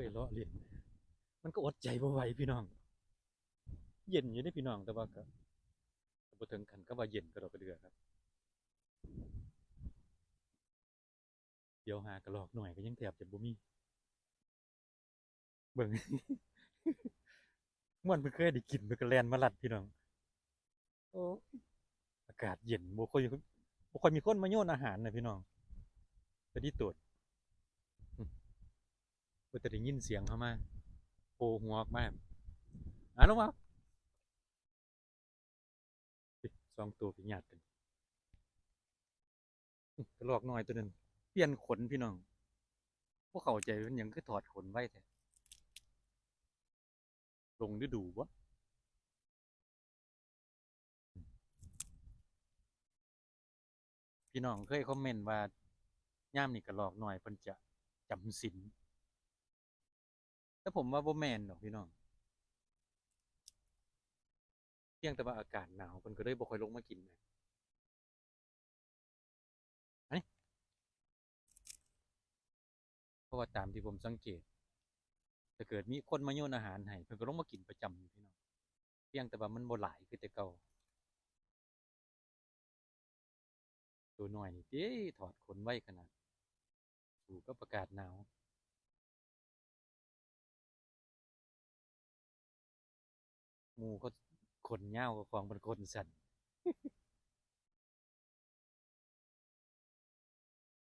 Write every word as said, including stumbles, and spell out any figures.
ยเลาะเล่น มันก็อดใจบ่ไหวพี่น้อง เย็นอยู่เด้พี่น้อง แต่ว่าก็ ก็บ่ถึงขั้นกับว่าเย็นกระดอกกระเดื่อครับ เดี๋ยวหากระรอกหน่อยก็ยังแทบจะบ่มี เบิ่ง ม่วนเพิ่นเคยได้กิน เพิ่นก็แล่นมาลัดพี่น้อง โอ้ อากาศเย็น บ่ค่อย บ่ค่อยมีคนมาโยนอาหารนะพี่น้อง แต่ดีโตด อืม เพิ่นจะได้ยินเสียงเข้ามา โผล่หัวออกมา อ่ะ ลงมา เอ๊ะ สองตัวไปหยาดกัน กระรอกน้อยตัวนั้น เปลี่ยนขนพี่น้อง บ่เข้าใจเป็นหยังคือถอดขนไวแท้ หลงฤดูบ่ พี่น้องเคยคอมเมนต์ว่า ยามนี้กระรอกน้อยเพิ่นจะจำศีล แต่ผมว่าบ่แม่นดอกพี่น้อง เพียงแต่ว่าอากาศหนาวเพิ่นก็เลยบ่ค่อยลงมากินนะ อันนี้ เพราะว่าตามที่ผมสังเกต ถ้าเกิดมีคนมาโยนอาหารให้ เพิ่นก็ลงมากินประจำอยู่พี่น้อง เพียงแต่ว่ามันบ่หลายคือแต่เก่า ตัวน้อยนี่ติ ถอดขนไวขนาด สู้กับอากาศหนาว หมู่เขาขนยาวกว่าของเพิ่นขนสั้น